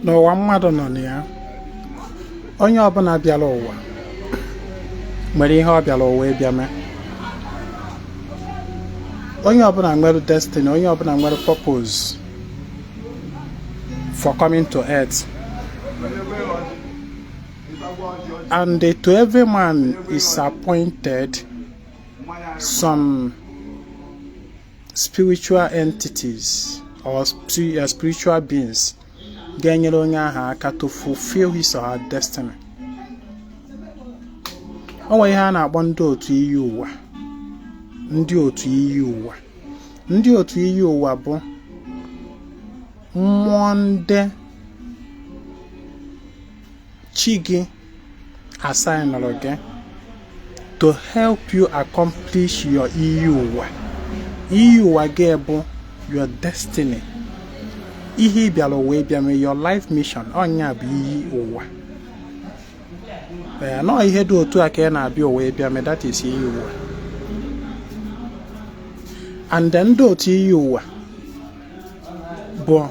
N'ụwa mmadụ nọ na ya, onye ọbụla bịara ụwa nwere ihe ọ bịara ụwa ịbịa mee. Onye ọbụla nwere destiny, onye ọbụla nwere purpose for coming to earth. And to every man is appointed some spiritual entities or spiritual beings ga-enyere onye ahụ aka to fulfill his or her destiny. O nwere ihe a na-akpọ ndị otu iyi ụwa. Ndị otu iyi ụwa, ndị otu iyi ụwa bụ mmụọ ndị chi gị assignụrụ gị to help you accomplish your iyi ụwa. Iyi ụwa gị bụ your destiny, ihe ị bịara ụwa ịbịa mee, your life mission. Ọnya bụ iyi ụwa. Ee, nọọ ihe dị otu a ka ị na-abịa ụwa ịbịa mee, that is iyi ụwa. And then ndị otu iyi ụwa bụ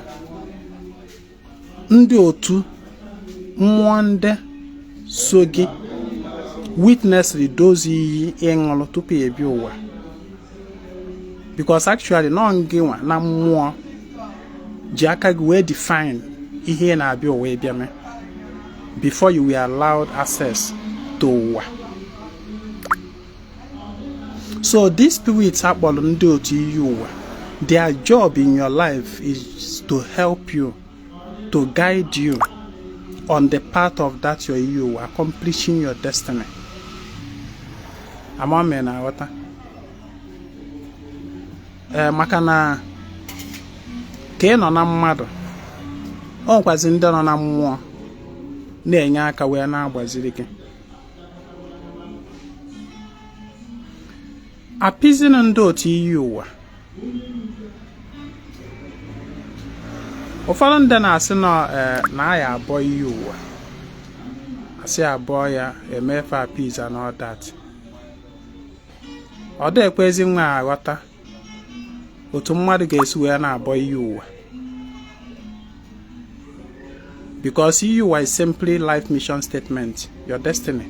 ndị otu mmụọ ndị so gị witness those iyi ịṅụrụ tupu ị bịa ụwa, because actually nọ gị nwa na mmụọ ji aka gị wee define ihe ị na-abịa ụwa ịbịa mee before you were allowed access to ụwa. So these spirits akpọrọ ndị otu iyi ụwa, their job in your life is to help you, to guide you on the path of that your iyi ụwa, accomplishing your destiny. Ama m na-aghọta. Ee, maka na ka ị nọ na mmadụ, o nwekwazi ndị nọ na mmụọ na-enye aka wee na-agbaziri gị. Appeasing ndị otu iyi ụwa, ụfọdụ ndị na-asị na na ya abụọ iyi ụwa, asị abụọ ya emefe appease and all that. Ọ dị ekwezi nwa aghọta otu mmadụ ga-esi wee na-abọ iyi ụwa, because iyi ụwa is simply life mission statement, your destiny.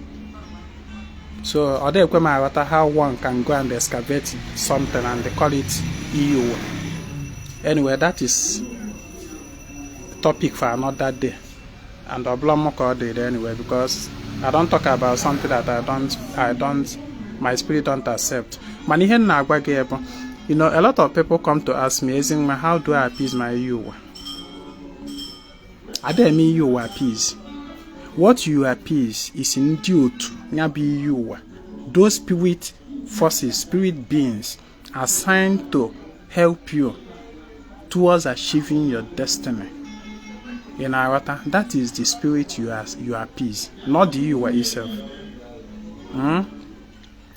So ọ dị ekwe m aghọta how one can go and excavate something and they call it iyi ụwa. Anyway, that is topic for another day, and ọ bụla m ka ọ dịrị anyway, because I don't talk about something that I don't my spirit don't accept. Mana ihe m na-agwa gị bụ, a lot of people come to ask me, "Ezinwa, how do I appease my iyi ụwa?" Ada eme iyi ụwa appease. What you appease is ndị otu ya bụ iyi ụwa, those spirit forces, spirit beings assigned to help you towards achieving your destiny. Ị na-aghọta? That is the spirit you appease, not the iyi ụwa itself.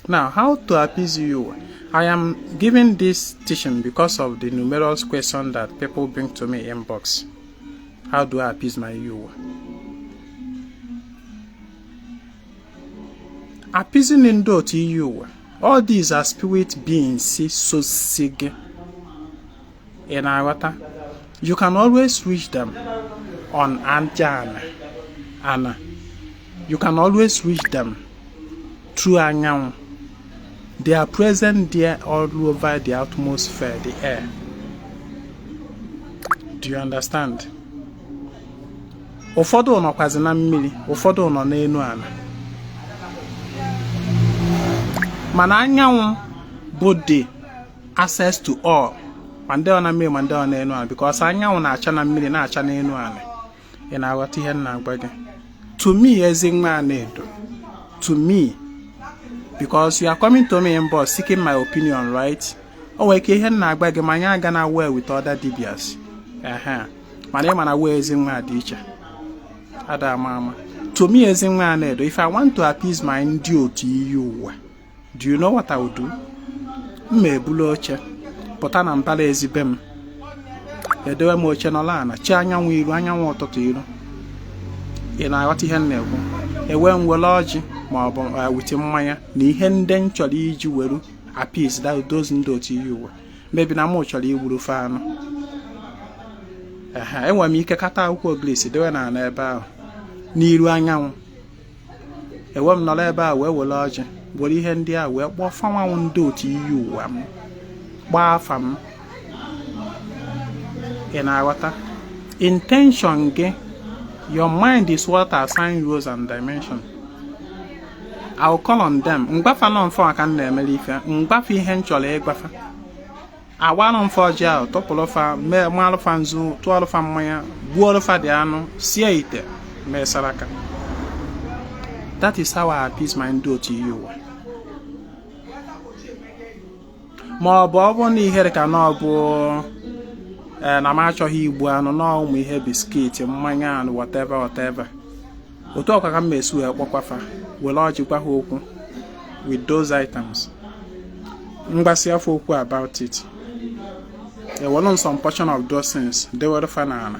Now, how to appease iyi ụwa? I am giving this teaching because of the numerous questions that people bring to me inbox. How do I appease my iyi ụwa? Appeasing ndị otu iyi ụwa, all these are spirit beings so si gị. Ị na-aghọta? You can always reach them on aja ana ana. You can always reach them through anyanwụ. They are present there all over the atmosphere, the air. Do you understand? Ụfọdụ nọkwazi na mmiri, ụfọdụ nọ n'elu ala, mana anyanwụ bụ the access to all, ma ndị ọ na mmiri ma ndị ọ n'elu ala, because anyanwụ na-acha na mmiri, na-acha n'elu ala. Ị na-aghọta ihe m na-agwa gị? To me, Ezinwa Anaedo, to me, because you are coming to me inbox seeking my opinion, right? O nwere ike ihe m na-agwa gị ma anyị aga na well with other dibias, ehe, mana ị ma na wee Ezinwa dị iche, ada ama ama. To me, Ezinwa Anaedo, if I want to appease my ndị otu iyi ụwa, do you know what I will do? M ma ebulu oche pụta na mbara ezi be m, edewe m oche nọla ana, chi anyanwụ iru, anyanwụ ụtụtụ iru. Ị na-aghọta ihe m na-ekwu? Ewe m were ọjị ma ọ bụ wite mmanya na ihe ndị m chọrọ iji weru appease those ndị otu iyi ụwa. Maybe na mụ chọrọ igburu fe anụ. Ehe, enwere m ike kata akwụkwọ ogirisi dewe na ala ebe ahụ n'iru anyanwụ. Ewe m nọrọ ebe a wee were ọjị, were ihe ndị a wee kpọọ fanwanwụ ndị otu iyi ụwa m, gbaa afa m. Ị na-aghọta intention gị? Your mind is what assign roles and dimension. I will call on them. Mgbafa nọ mfọ ka m na-emere ife mgbafe ihe m chọrọ ịgbafa, agbalụ mfọ ọjị ahụ, tụpụrụ fa, mee malụfa nzu, tụọrụfa mmanya, gbuorụfa dị anụ, sie ite, mee saraka. That is how I appease my ndị otu iyi ụwa. Ma ọ bụ, ọ bụrụ na ihere ka na ọ bụ na m achọghị igbu anụ na ụmụ ihe biscuit, mmanya and whatever whatever, otu ọkwa ka m esi wee kpọkwafa, were ọjị gwa ha okwu with those items, mgbasị afọ okwu about it, ewere some portion of those things dewere fa n'ala,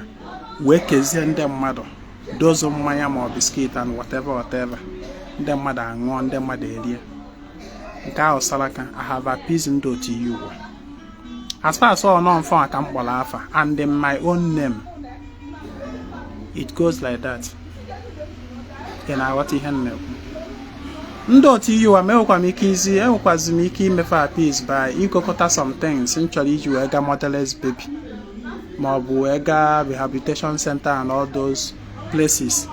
wee kezie ndị mmadụ dozu mmanya ma ọ biscuit and whatever whatever. Ndị mmadụ aṅụọ, ndị mmadụ erie. Nke ahụ saraka. I have appeased ndị otu iyi ụwa. As far as ọ nọ mfọ ka m kpọrọ afa and in my own name, it goes like that. Ị na-aghọta ihe m na-ekwu? Ndị otu iyi ụwa m, enwekwa m ike izi, enwekwazi m ike imefe appease by ịgokọta some things m chọrọ iji wee gaa motherless baby ma ọ bụ wee gaa rehabilitation center and all those places.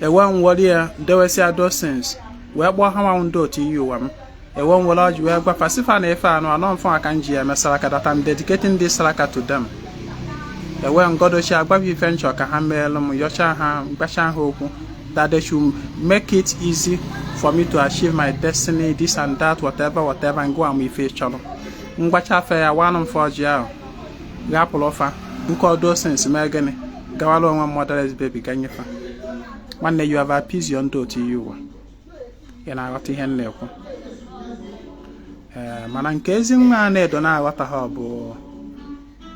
Ewe m were ya dewesịa those things, wee kpọọ ha nwanwụ ndị otu iyi ụwa m. Ewe m were ọjị wee gwafa, sịfa na ife anụ anọ mfọ aka m ji eme saraka, that I'm dedicating this saraka to them. Ewe ngodochi agbaghị ife nchọ ka ha meelụ m, yọchaa ha, gbacha ha okwu that they should make it easy for me to achieve my destiny, this and that, whatever whatever. Ngwa m ife chọrọ mgbacha afe ya, wanụ mfe ọjị ahụ, ghapụrụ fa, bukọ those things, mee gịnị, gawara onwe m motherless baby, ganyefa. Nwanne, you have appeased your ndị otu iyi ụwa. Ị na-aghọta ihe m na-ekwu? Ee, mana nke ezi nwa a na-edo na-aghọta ha bụ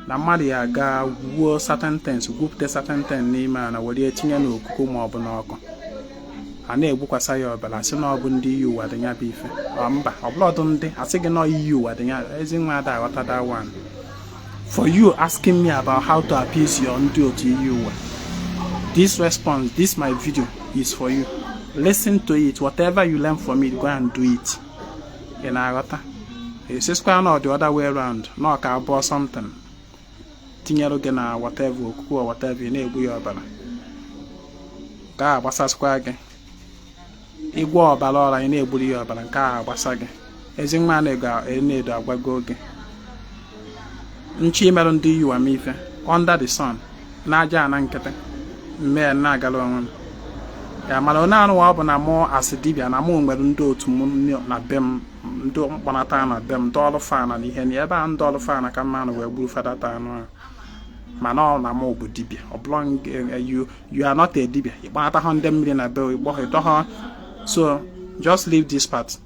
na mmadụ ya aga gwuo certain things, gwupụta certain things n'ime ala, were etinye n'okuku ma ọ bụ n'ọkụ, a na-egbukwasa ya ọbara, sị na ọ bụ ndị iyi ụwa dị ya bụ ife. Ọ mba, ọ bụlọdụ ndị asị gị na iyi ụwa dị ya. Ezi nwa ada aghọta that one. For you asking me about how to appease your ndị otu iyi ụwa, this response, this my video is for you. Listen to it. Whatever you learn from it, go and do it. Ị na-aghọta? Esisikwa na the other way round, na ọ ka abụọ something tinyere gị na whatever okuku or whatever, ị na-egbu ya ọbara, nke a gbasasịkwa gị. Ịgwọ ọbara ọra, ị na-egburu ya ọbara, nke a agbasa gị. Ezi nwa na-edo agwago gị nchi imerụ ndị yiwa m ife under the sun n'aja ana nkịtị mmee na-agara onwe m ya. Mana onye arụwa ọ bụ na mụ asị dibịa na mụ nwere ndị otu m na be m, ndị mkpọnata na be m, ndị ọrụ fana na ihe na ebe a, ndị ọrụ fana ka mmanụ wee gburu fadata anụ ahụ. Mana ọ na mụ bụ dibịa, ọ bụrụ you, you are not a dibịa, ịkpọnata ha ndị mmiri na be ịkpọ ha ịdọ ha. So just leave this part,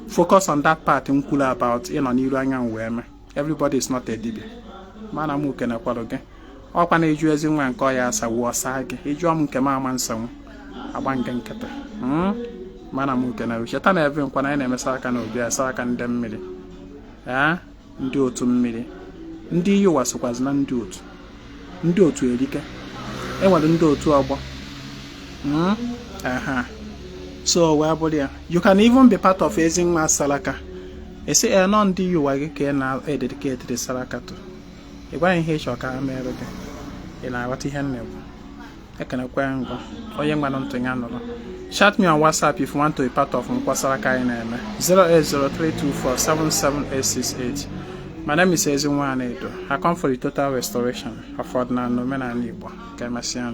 focus on that part m kwuru about ịnọ n'iru anyanwụ wee mee. Everybody is not a dibịa. Mana m kenekwalụ gị. Ọkwa na-eju ezi nwa nke ọ ya asawu ọsa gị, ịjụọ m nke m ama nsanwu agba nke nkịtị. Mana m kenere. Cheta na ebe nkwa na anyị na-emesa aka n'obi, asa aka ndị mmiri, ee, ndị otu mmiri, ndị iyi ụwa sokwazi na ndị otu. Ndị otu erike, enwere ndị otu ọgbọ. Aha, so wee bụrụ ya, you can even be part of ezi nwa saraka. Esi e nọ ndị iyi ụwa gị ka ị na-ededicate the saraka to. Ị gwaghị ihe ịchọ ka ha mere gị. Ị na-aghọta ihe m na-ekwu? Ekenekwe ngwa onye nwere ntị ya nụrụ. Chat me on WhatsApp if you want to be part of nkwa saraka anyị na-eme, 08032477868. My name is Ezinwa Anaedo. I come for the total restoration of ọdịnala na omenala Igbo. Ka emesịa.